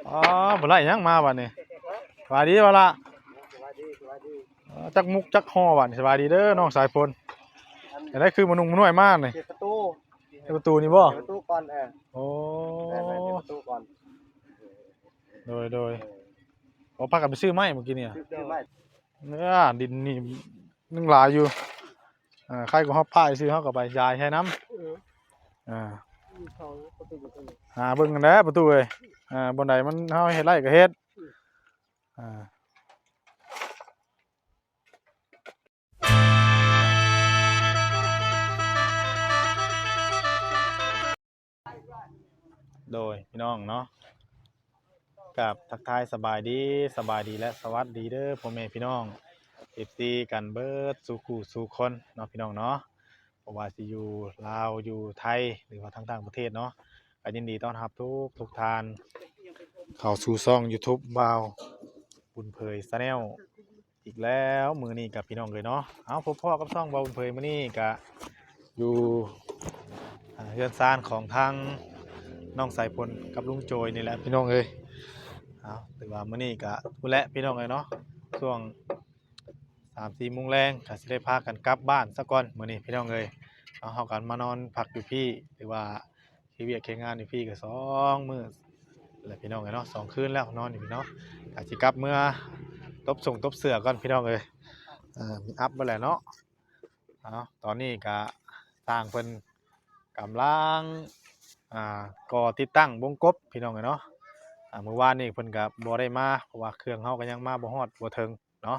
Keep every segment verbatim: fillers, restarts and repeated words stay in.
อ๋อ บ่ได้หยังมาบัดนี้ สบายดีบ่ล่ะ สบายดี สบายดี เอ่อ จักมุกจักฮอบัดนี้ สบายดีเด้อน้องสายฝน อัน จั่งใด๋คือมานุ่งมาน้อยมานี่ เฮ็ดประตู เฮ็ดประตูนี่บ่ เฮ็ดประตูก่อน เออ โอ้ แม่นๆ เฮ็ดประตูก่อน โดย โดย เออ โอ้ พากันไปซื้อไม้เมื่อกี้เนี่ย ซื้อ ซื้อไม้ เออ ดินนี่ยังหลายอยู่ อ่า ใครก็ฮอบผ้าซื้อ เฮาก็ไปยายให้นำ เออ อ่า มีเขาประตูอยู่ตรงนี้ หาเบิ่งกันแหละประตูเอ้ย อ่า บ่อนใด๋มันเฮาเฮ็ดได้ก็เฮ็ด อ่า โดยพี่น้องเนาะ กับทักทายสบายดี สบายดีและสวัสดีเด้อพ่อแม่พี่น้อง เอฟซี กันเบิดสู่คู่สู่คนเนาะพี่น้องเนาะ บ่ว่าสิอยู่ลาว อยู่ไทย หรือว่าทางต่างประเทศเนาะ ก็ยินดีต้อนรับทุกทุกท่าน เข้าสู่ช่องยูทูบบ่าวบุญเผยแชนแนล อีกแล้วมื้อนี้กับพี่น้องเลยเนาะ เอาพบพ้อกับช่องบ่าวบุญเผยมื้อนี้ก็อยู่ อ่า เฮือนซานของทางน้องสายฝนกับลุงโจยนี่แหละพี่น้องเอ้ย เอาถือว่ามื้อนี้ก็พู้นแหละพี่น้องเอ้ยเนาะ ช่วงสามสี่โมงแลงก็สิได้พากันกลับบ้านซะก่อนมื้อนี้พี่น้องเอ้ย เอา เฮากันมานอนพักอยู่พี้ ถือว่า เฮ็ดเวียกเฮ็ดงานอยู่พี้ก็สองมื้อแล้วพี่น้องเอ้ยเนาะ สองคืนแล้วนอนอยู่พี้เนาะ ก็สิกลับเมือตบส่งตบเสื้อก่อนพี่น้องเอ้ย เอ่อ มีอัพบ่แหละเนาะ เอา ตอนนี้ก็ช่างเพิ่นกำลัง อ่า ก่อติดตั้งวงกบพี่น้องเอ้ยเนาะ อ่า มื้อวานนี้เพิ่นก็บ่ได้มา เพราะว่าเครื่องเฮาก็ยังมาบ่ฮอดบ่ถึง เนาะ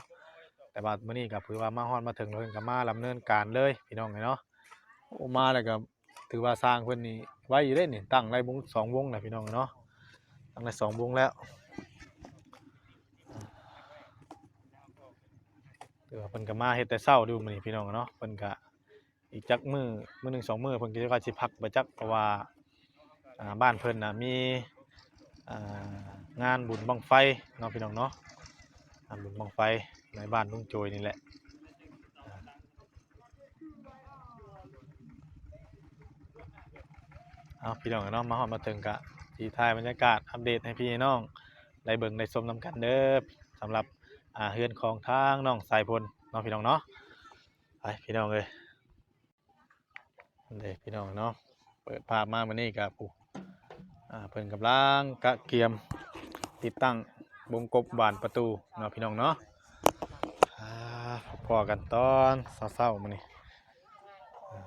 แต่ว่ามื้อนี้ก็ถือว่ามาฮอดมาถึงแล้ว เพิ่นก็มาดำเนินการเลยพี่น้องเอ้ยเนาะ โอ้ มาแล้วก็ถือว่าช่างเพิ่นนี่ไวอยู่เด้นี่ ตั้งได้วงสองวงแล้วพี่น้องเอ้ยเนาะ ตั้งได้สองวงแล้ว ถือว่าเพิ่นก็มาเฮ็ดแต่เช้าอยู่มื้อนี้พี่น้องเอ้ยเนาะ เพิ่นก็ อีกจักมื้อ มื้อหนึ่งสองมื้อเพิ่นก็ว่าสิพักไปจัก เพราะว่า อ่า บ้านเพิ่นน่ะมี อ่า งานบุญบั้งไฟเนาะพี่น้องเนาะ งานบุญบั้งไฟในบ้านลุงโจยนี่แหละ เอาพี่น้องเนาะ มาฮอดมาถึงก็สิถ่ายบรรยากาศอัปเดตให้พี่น้องได้เบิ่งได้ชมนำกันเด้อ สำหรับ อ่า เฮือนของทางน้องสายฝนเนาะพี่น้องเนาะ ไปพี่น้องเอ้ย เด้อพี่น้องเนาะ เปิดภาพมามื้อนี้ก็ ผู้ อ่า เพิ่นกำลังกะเกียมติดตั้งวงกบบานประตูเนาะพี่น้องเนาะ อ่า พ้อกันตอนเช้าๆมื้อนี้ อ่า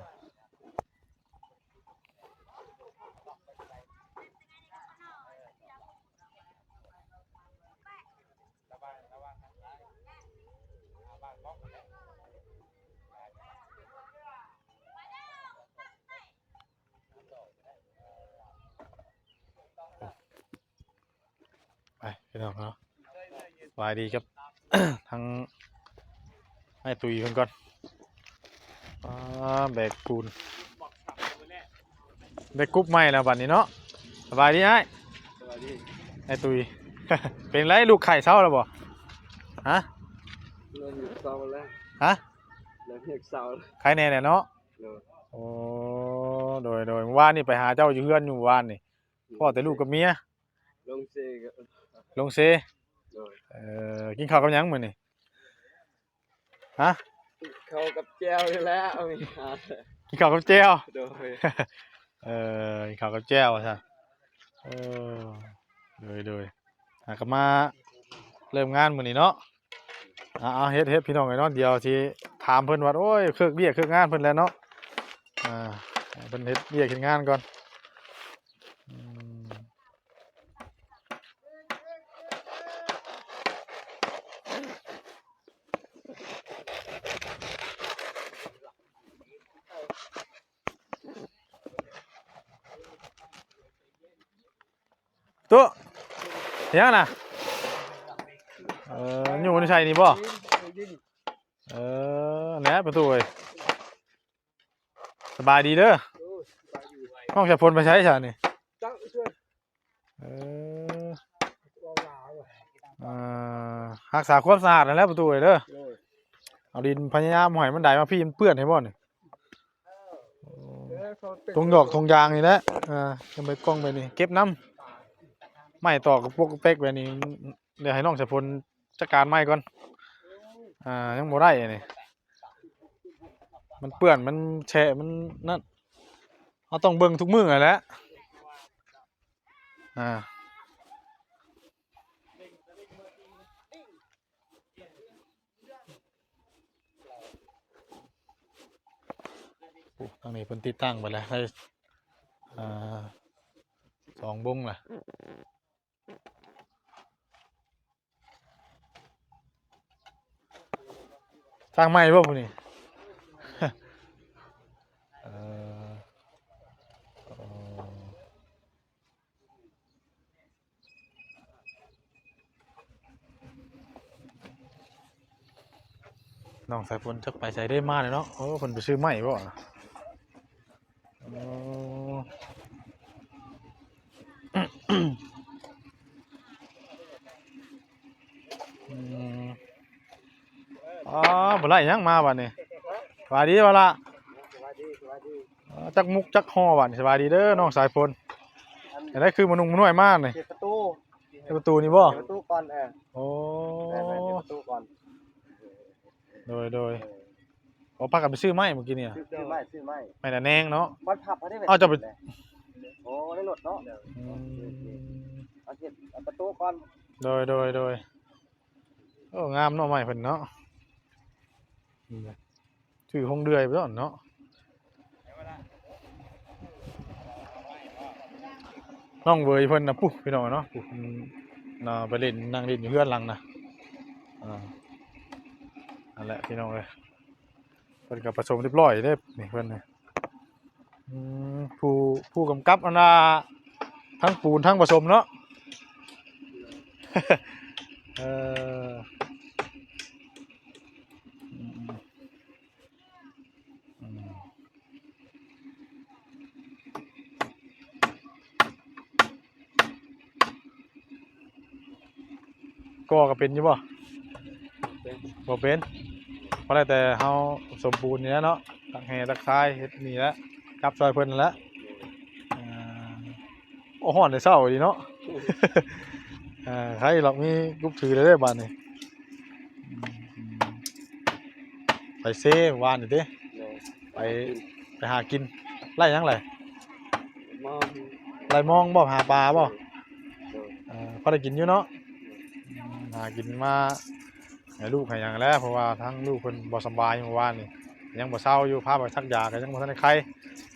ไปพี่น้องเนาะ สบายดีครับ ทั้งไอ้ตุยเพิ่นก่อน อ่า แบกปูน ได้กบใหม่แล้วบัดนี้เนาะ สบายดีอ้าย สบายดี ไอ้ตุย เป็นไรลูกไข้เซาแล้วบ่ ฮะ เริ่มอยากเซาแล้ว ฮะ เริ่มอยากเซาแล้ว ไข้แน่แหละเนาะ โดย โอ้ โดย โดย เมื่อวานนี่ไปหาเจ้าอยู่เฮือนอยู่เมื่อวานนี่ พ้อแต่ลูกกับเมีย ลงเซก็ ลงเซ โดย เอ่อ กินข้าวกับหยังมื้อนี้ ฮะ ข้าวกับแจ่วนี่แหละ เอาไปหา กินข้าวกับแจ่ว โดย เออ กินข้าวกับแจ่วว่าซั่น เออ โดย โดย หากนมาเริ่มงานมื้อนี้เนาะ เอา เอา เฮ็ด เฮ็ดพี่น้องเอ้ยเนาะ เดี๋ยวสิถามเพิ่นว่า โอ้ย เคิกเวียกเคิกงานเพิ่นแหละเนาะ อ่า ให้เพิ่นเฮ็ดเวียกเฮ็ดงานก่อน อืม ตุ๊ ยังนะ เออ อยู่ในไสนี่บ่ เออ แหน่ประตูเอ้ย สบายดีเด้อ โอ้ สบายดี น้องสายฝนไปไสซะนี่ จักเชื่อ เออ เว้าลาวอะ เอ่อ รักษาความสะอาดนั่นแหละประตูเอ้ยเด้อ โดย เอาดินพยายามบ่ให้มันได้มาพี้ มันเปื้อนให้บ่นี่ เออ เขาเต็ม ถุงดอกถุงยางนี่แหละ อ่า ยังไปกองไปนี่ เก็บนำ ไม้ตอกกระปกกระเปกแบบนี้ เดี๋ยวให้น้องสายฝนจัดการไม้ก่อน อ่า ยังบ่ได้อันนี้ มันเปื้อน มันแฉะ มันนั่น เราต้องเบิ่งทุกมื้อแหละ อ่า โอ้ ทางนี้เพิ่นติดตั้งไปแล้ว ได้ อ่า สองบงล่ะ สร้างใหม่บ่ผู้นี้ เออ เออ น้องสายฝนจักไปไสได้มาเลยเนาะ โอ้ เพิ่นไปซื้อไม้บ่ โอ้ อืม อ๋อ บ่ได้หยังมาบัดนี้ สบายดีบ่ล่ะ สบายดี สบายดี อ๋อ จักมุกจักห่อบัดนี้ สบายดีเด้อ น้องสายฝน อัน อันนั้นคือมานุ่งมาน้อยมากนี่ เปิดประตู เปิดประตูนี่บ่ เปิดประตูก่อน เออ โอ้ แม่นๆ เปิดประตูก่อน โดย โดย เออ โอ้ พากันไปซื้อไม้เมื่อกี้เนี่ย ซื้อ ซื้อไม้ ซื้อไม้ ไม้ละแนงเนาะ บ้านพับเขาได้ไหม เอาจะไป โอ้ ได้รถเนาะ อืม เอาเก็บ เอาประตูก่อน โดย โดย โดย โอ้ งามเนาะ ไม้เพิ่นเนาะ อืม ชื่อห้องเดือยไปก่อนเนาะ น้องเวยเพิ่นนะปุ๊บพี่น้องเนาะ ปุ๊บ อืม น่ะ ไปเล่น นั่งเล่นอยู่เฮือนหลังนะ อ่า นั่นแหละพี่น้องเอ้ย เพิ่นก็ผสมเรียบร้อยเด้ นี่เพิ่นนี่ อืม ผู้ ผู้กำกับอันน่ะ ทั้งปูนทั้งผสมเนาะ เออ อืม อืม ก่อก็เป็นอยู่บ่ เป็น บ่เป็น เพราะแล้วแต่เฮาสมบูรณ์นี่แหละเนาะ ตักแห่ตักทรายเฮ็ดนี่แหละ จับซอยเพิ่นนั่นแหละ อ่า โอ้ ฮ้อนแต่เช้าดีเนาะ อ่า ใครหรอกมีกุ๊บถือเลยเด้อบาดนี้ อืม ไปเซวานนี่เด้ โดย ไป ไปหากิน ไล่หยังไล่ มอง ไล่มองบ่ หาปลาบ่ โดย เออ พอได้กินอยู่เนาะ อืม หากินมาให้ลูกให้หยังแล้ว เพราะว่าทั้งลูกเพิ่นบ่สำบายเมื่อวานนี่ ยังบ่เซาอยู่ พาไปซักยาก็ยังบ่ทันได้ไข้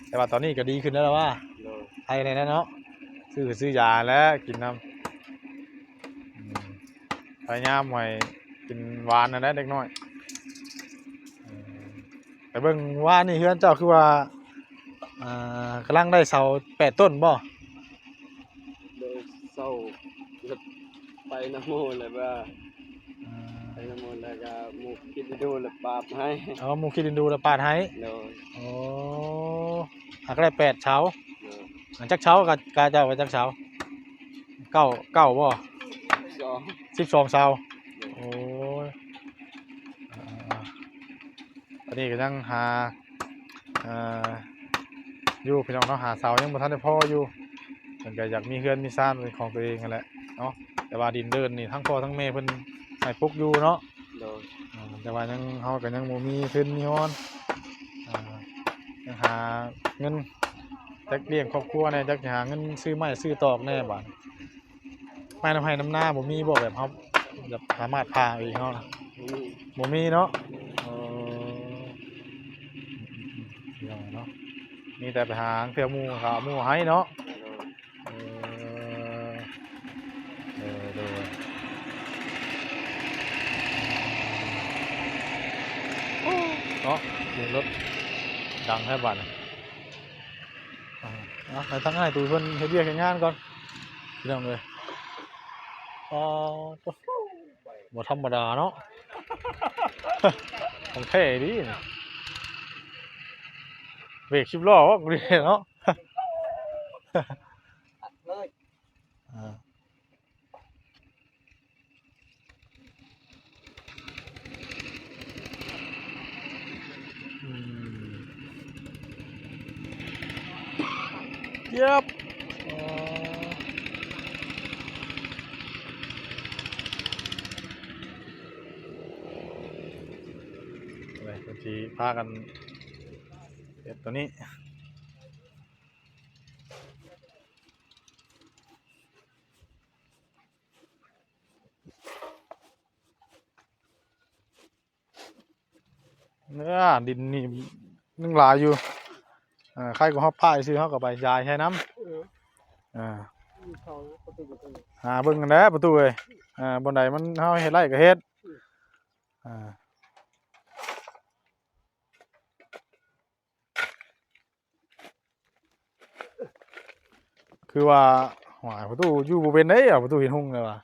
แต่ว่าตอนนี้ก็ดีขึ้นแล้วล่ะว่า โดย ไข้แน่ๆเนาะ ซื้อ ซื้อยาแล้วกินนำ อืม พยายามให้กินหวานนั่นแหละเด็กน้อย อืม ไปเบิ่งว่านี่เฮือนเจ้าคือว่า อ่า กำลังได้เสาแปดต้นบ่ โดยเสา ไปนำหมู่แล้วว่า อ่า ไปนำหมู่แล้วก็หมู่คิดดูแล้วปาดให้ อ๋อ หมู่คิดดูแล้วปาดให้ โดย โอ้ หากได้แปดเสา โดย หลังจากเสาก็ กาเจ้าไปจักเสา เก้า เก้าบ่ สอง สิบสองเสา โดย โอ้ย อ่า อันนี้ก็ยังหา อ่า อยู่พี่น้องเนาะ หาเสายังบ่ทันได้พออยู่ เพิ่นก็อยากมีเฮือนมีซานเป็นของตัวเองนั่นแหละเนาะ แต่ว่าดินเดินนี่ทั้งพ่อทั้งแม่เพิ่นให้ปลูกอยู่เนาะ โดย อ่า แต่ว่ายัง เฮาก็ยังบ่มีทุนมีฮอน อ่า ยังหาเงินจักเลี้ยงครอบครัวแหน่ จักหาเงินซื้อไม้ซื้อตอกแหน่บาด ไม้นำไฮ่นำนาบ่มีบ่ แบบเฮาแบบสามารถผ่าเอาเองเฮานะ บ่มี บ่มีเนาะ เออ พี่น้องเนาะ มีแต่ไปหาเทื่อหมู่เขาหมู่ให้เนาะ เออ เออ โดย เนาะ เสียงรถดังแท้บัดนี้ อ่า อ่ะ ให้ทั้งอ้ายตูเพิ่นเฮ็ดเวียกเฮ็ดงานก่อน พี่น้องเอ้ย อ๋อ บ่ธรรมดาเนาะ ของแท้ดีนี่ เบรกสิบล้อวะกูนี่เนาะ เลย อ่า อืม เยียบ อ๋อ สิพากันเฮ็ดตัวนี้ เออ ดินนี่ยังหลายอยู่ อ่า ใครก็ฮอบผ้าซื้อ เขาก็ไปยายใช้น้ำ เออ อ่า มีเขาประตูอยู่ตรงนี้ หาเบิ่งกันแหล้วประตูเอ้ย อ่า บ่อนใดมัน เฮาเฮ็ดไรก็เฮ็ด อืม อ่า คือว่า หวายประตูอยู่บ่เป็นเด้อ ประตูเห็นหุงเลยว่ะ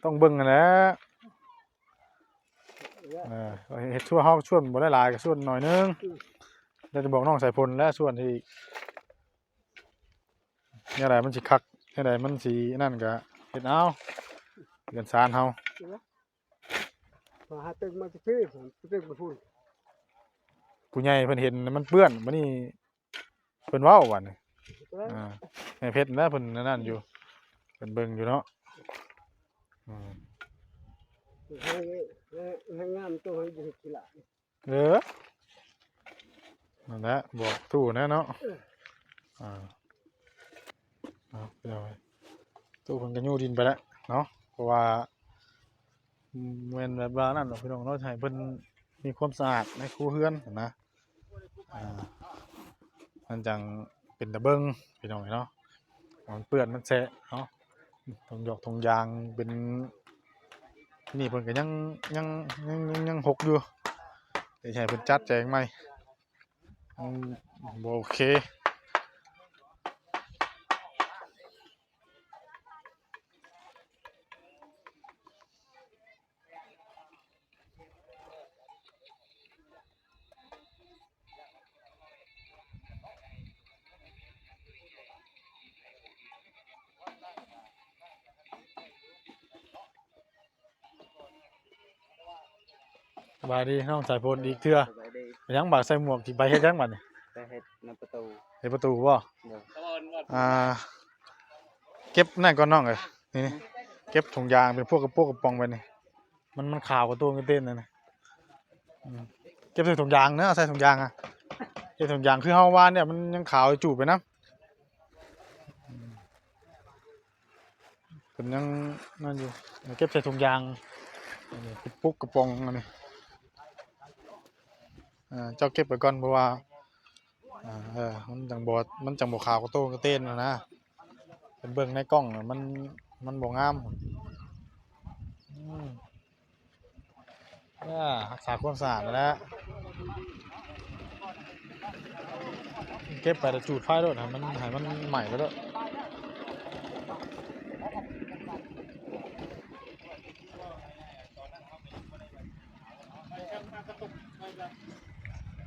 ต้องเบิ่งกันแหล้ว เออ เฮ็ดชั่วเฮาชวนบ่ได้หลายก็ชวนหน่อยนึง อืม แล้วจะบอกน้องสายพลและชวนที่ แนวใดมันสิคัก แนวใดมันสินั่นก็เฮ็ดเอา เรือนซานเฮา เห็นไหม พอหาตึกมาจะซื้อ ผมจะตึกมาพูด ผู้ใหญ่เพิ่นเห็นมันเปื้อน บัดนี้เพิ่นเว้าบัดนี้ เออ อ่า แม่เพชรนะเพิ่นนั่นอยู่ เพิ่นเบิ่งอยู่เนาะ อืม ให้ ให้ ให้งามตัวให้อยู่กีฬา เออ นั่นแหละ บอกตู้แน่เนาะ เออ อ่า เอาไปเอาไป ตู้เพิ่นก็อยู่ดินไปแล้วเนาะ เพราะว่า อืม แม่นแบบว่านั่นดอกพี่น้องเนาะ ให้เพิ่นมีความสะอาดในครัวเฮือนนะ อ่า มันจังเป็นตาเบิ่งพี่น้องเนาะ มันเปื้อนมันแฉะเนาะ ถุงหยอกถุงยางเป็น นี่เพิ่นก็ยัง ยัง ยัง ยัง ยังหกอยู่ เดี๋ยวให้เพิ่นจัดแจงใหม่ อืม บ่โอเค สบายดีน้องสายพลอีกเทื่อ สบายดี ยังบากใส่หมวกสิไปเฮ็ดหยังบัดนี้ ไปเฮ็ดในประตู เฮ็ดประตูบ่ เดี๋ยว อ่า เก็บนั่นก่อนน้องเอ้ย นี่ นี่ เก็บถุงยางเป็นพวกกระปุกกระป๋องไปนี่ มัน มันขาวกว่าตัวเงินเต้นนั่นนะ อืม เก็บใส่ถุงยางเนอะ เอาใส่ถุงยางอะ เก็บถุงยางคือเฮาว่าเนี่ยมันยังขาวอยู่ไปนะ อืม เพิ่นยังนั่นอยู่ เก็บใส่ถุงยาง อันนี้กระปุกกระป๋องอันนี้ อ่า เจ้าเก็บไปก่อนเพราะว่า อ่า เออ มันจังบ่ มันจังบ่ขาวกระโต้งกระเต้นนะนะ เป็นเบิ่งในกล้องน่ะมัน มันบ่งาม อืม อ่า รักษาความสะอาดนั่นแหละ เก็บไปแล้วจูดไฟโลด ให้มัน ให้มันไหม้ไปโลด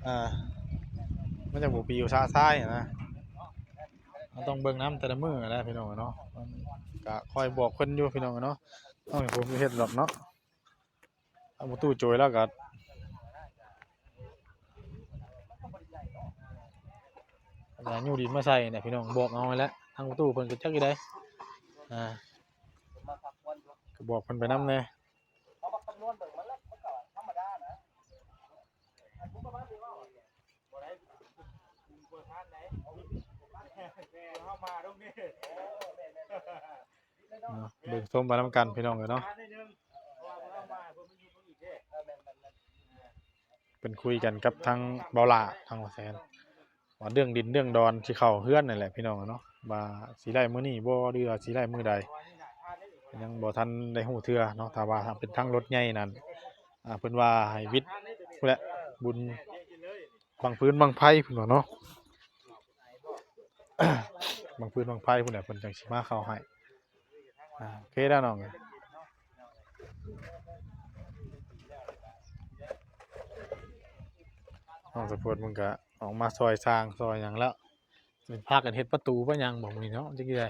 อ่า มันจะบ่ปิวซะซ้ายนะ เราต้องเบิ่งนำแต่ละมื้อแหละพี่น้องเนาะ มันก็คอยบอกเพิ่นอยู่พี่น้องเนาะ ต้องให้ผมเฮ็ดดอกเนาะ เอาประตูโจยแล้วก็ เอายูดินมาใส่เนี่ยพี่น้อง บอกเอาไว้แล้ว ทางประตูเพิ่นก็จักอยู่ใด อ่า ก็บอกเพิ่นไปนำแหน่ เนาะ เบิ่งชมไปนำกันพี่น้องเอ้ยเนาะ เป็นคุยกันกับทางเบาหล้าทางบ่าวแสน ว่าเรื่องดินเรื่องดอนสิเข้าเฮือนนั่นแหละพี่น้องเนาะ ว่าสิได้มื้อนี้บ่ หรือว่าสิได้มื้อใด ยังบ่ทันได้ฮู้เทื่อเนาะ ถ้าว่าเป็นทางรถใหญ่นั่น อ่า เพิ่นว่าให้วิทย์พู้นแหละ บุญบั้งฟืนบั้งไฟพู้นว่าเนาะ บั้งฟืนบั้งไฟพู้นแหละ เพิ่นจังสิมาเข้าให้ อ่า โอเคแล้วน้อง น้องสะพดมึงก็ออกมาซอยสร้างซอยหยังแล้ว เป็นพากันเฮ็ดประตูบ่หยังบ่มื้อนี้เนาะ จักสิได้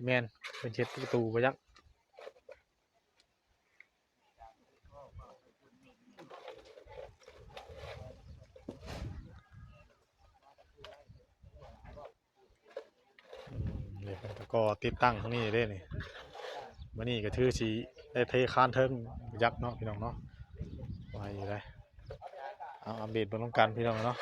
แม่น เป็นเฮ็ดประตูบ่จัก อืม นี่เพิ่นก็ก่อติดตั้งตรงนี้เด้นี่ มื้อนี้ก็ถือสิได้เทคานเทิงยักษ์เนาะพี่น้องเนาะ ไว้อยู่ได้ เอ เอาอัปเดตเบิ่งนำกันพี่น้องเนาะ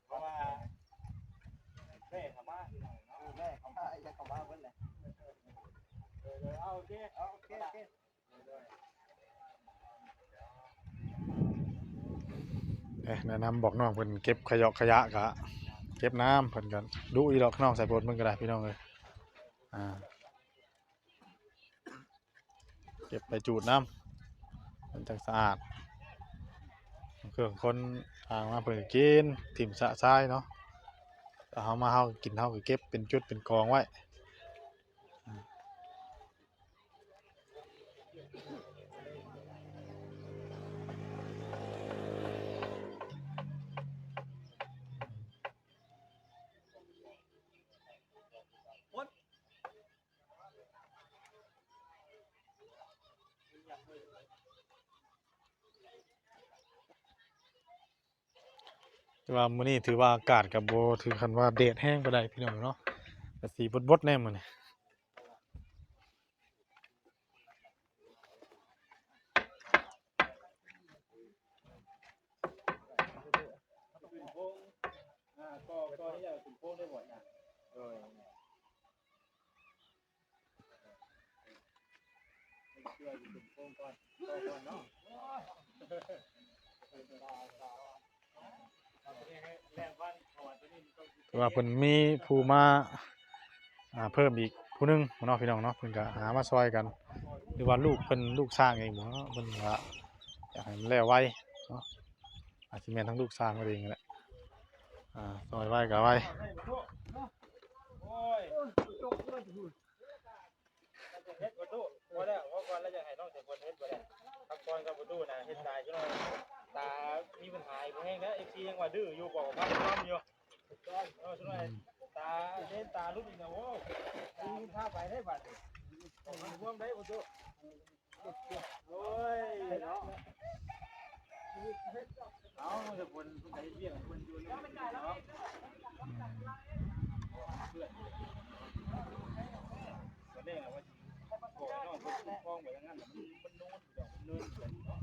เพราะว่าแม่เขามาพี่น้องเนาะ แม่เขามา ยังเขามาเพิ่นเลย เออ เอา โอเค เอา โอเค โอเค เอ้ย แนะนำบอกน้องเพิ่นเก็บขยะ ขยะกะเก็บนำ เพิ่นกะดุอยู่ดอก น้องสายฝนเพิ่นกะได้พี่น้องเอ้ย อ่า เก็บไปจูดนำ มันจั่งสะอาด เครื่องคนทางมาเพิ่นกะกิน ถิ่มสะซายเนาะ แต่เฮามาเฮากะกิน เฮากะเก็บเป็นจุดเป็นกองไว้ แต่ว่ามื้อนี้ถือว่าอากาศกะบ่ถือขั้นว่าแดดแฮงปานใดพี่น้องเนาะ กะสีบดๆแน่มื้อนี้ คือว่าเพิ่นมีผู้มา อ่า เพิ่มอีกผู้หนึ่งเนาะพี่น้องเนาะ เพิ่นกะหามาซอยกัน หรือว่าลูกเพิ่น ลูกช่างเองบ่เนาะ เพิ่นกะอยากให้มันแล้วไวเนาะ อาจสิแม่นทั้งลูกช่างเพิ่นเองนั่นแหละ อ่า ซอยไวกะไว โอ้ย เฮ็ดบ่ตู้ พอแล้ว พอก่อน แล้วจะให้น้องสายฝนเฮ็ดบ่ได้ พักผ่อนกับบ่ตู้นะ เฮ็ดตายจุน้อย ตามีปัญหาอีกบ่แฮงแล้ว เอฟซียังว่าดื้ออยู่ บอกว่าพักผ่อนอยู่ เออ จุน้อย ตาเล่นตาลุกอีกนะ โอ้ย พาไปได้บัดนี้ มันร่วมได้บ่ตู้ โอ้ย เนาะ เอาแต่คนไปเรียกคนอยู่นี่เนาะ เพื่อน ตอนแรกอะว่าสิบอกให้น้องเพิ่นคุ้มครองไว้อย่างนั้นน่ะ มัน มันโน้นอยู่ดอก มันเนินอยู่ดอก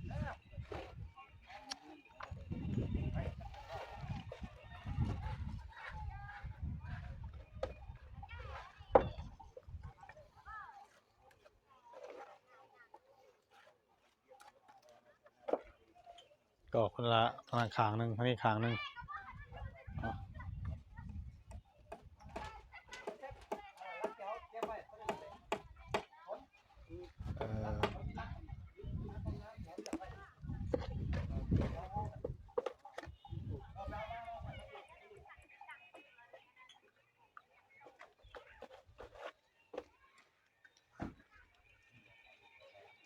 เนาะ ก็คนละ คนละข้างหนึ่ง อันนี้ข้างหนึ่ง อ่ะ เอ่อ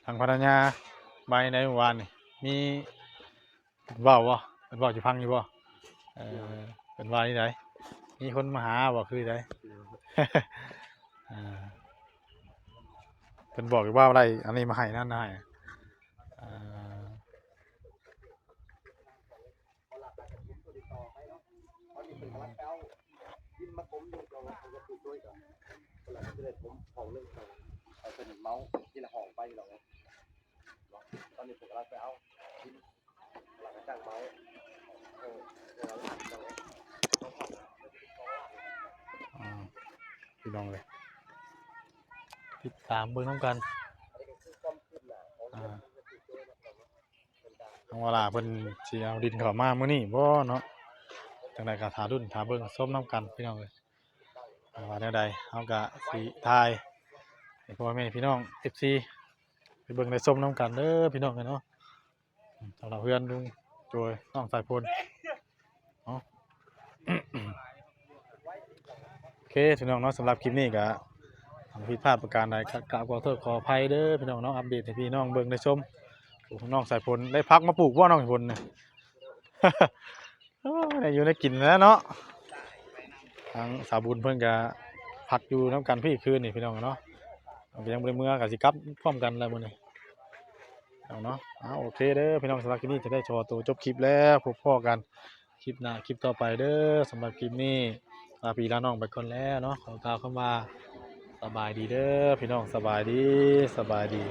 ทางภรรยาไปในเมื่อวานนี่ มีเว้าบ่ เพิ่นเว้าสิฟังอยู่บ่ เออ เพิ่นว่าจั่งใด มีคนมาหาบ่ คือใด อ่า เพิ่นบอกอยู่ว่าอะไร อันนี้มาให้นั่นให้ อ่า เขาหลักการจัดกลุ่มตัวติดต่อไปเนาะ ตอนนี้เพิ่นกำลังไปเอาดินมาถมอยู่ เจ้าว่าเขาจะปลูกด้วยก่อน เพิ่นหลักจะได้ถมห้องหนึ่งก่อน เอาเป็นเมาส์ทีละห้องไปพี่น้องเนาะ ตอนนี้เพิ่นกำลังไปเอาดิน หลักการจ้างเมาส์ เออ เดี๋ยวเราจะเอา อ่า พี่น้องเอ้ย ติดตามเบิ่งนำกัน อันนี้ก็คือความคืบหน้าของ อ่า เรื่องที่จะปลูกด้วยนะครับ ทางวาลาเพิ่นสิเอาดินเข้ามามื้อนี้บ่เนาะ จั่งใดก็ท่ารุ่นท่าเบิ่งชมนำกันพี่น้องเอ้ย อ่า ว่าแนวใด เฮากะสิถ่ายให้พ่อแม่พี่น้อง เอฟซี ไปเบิ่งได้ชมนำกันเด้อพี่น้องเอ้ยเนาะ สำหรับเฮือนลุงโจย น้องสายฝน เนาะ โอเคพี่น้องเนาะ สำหรับคลิปนี้ก็ผิดพลาดประการใดก็กราบขอโทษขออภัยเด้อพี่น้องเนาะ อัปเดตให้พี่น้องเบิ่งได้ชม โอ้ น้องสายฝนได้ผักมาปลูกบ่ น้องสายฝนเนี่ย โอ้ย ได้อยู่ได้กินแล้วเนาะ ทางสาวบุญเพิ่นก็พักอยู่นำกันพี้คืนนี่พี่น้องเนาะ เพิ่นก็ยังบ่ได้เมือ ก็สิกลับพร้อมกันแล้วมื้อนี้ เอาเนาะ เอา โอเคเด้อพี่น้อง สำหรับคลิปนี้จะได้ขอตัวจบคลิปแล้ว พบพ้อกัน คลิปหน้าคลิปต่อไปเด้อ สำหรับคลิปนี้ลาพี่ลาน้องไปก่อนแล้วเนาะ ขอกล่าวคำว่าสบายดีเด้อพี่น้อง สบายดี สบายดี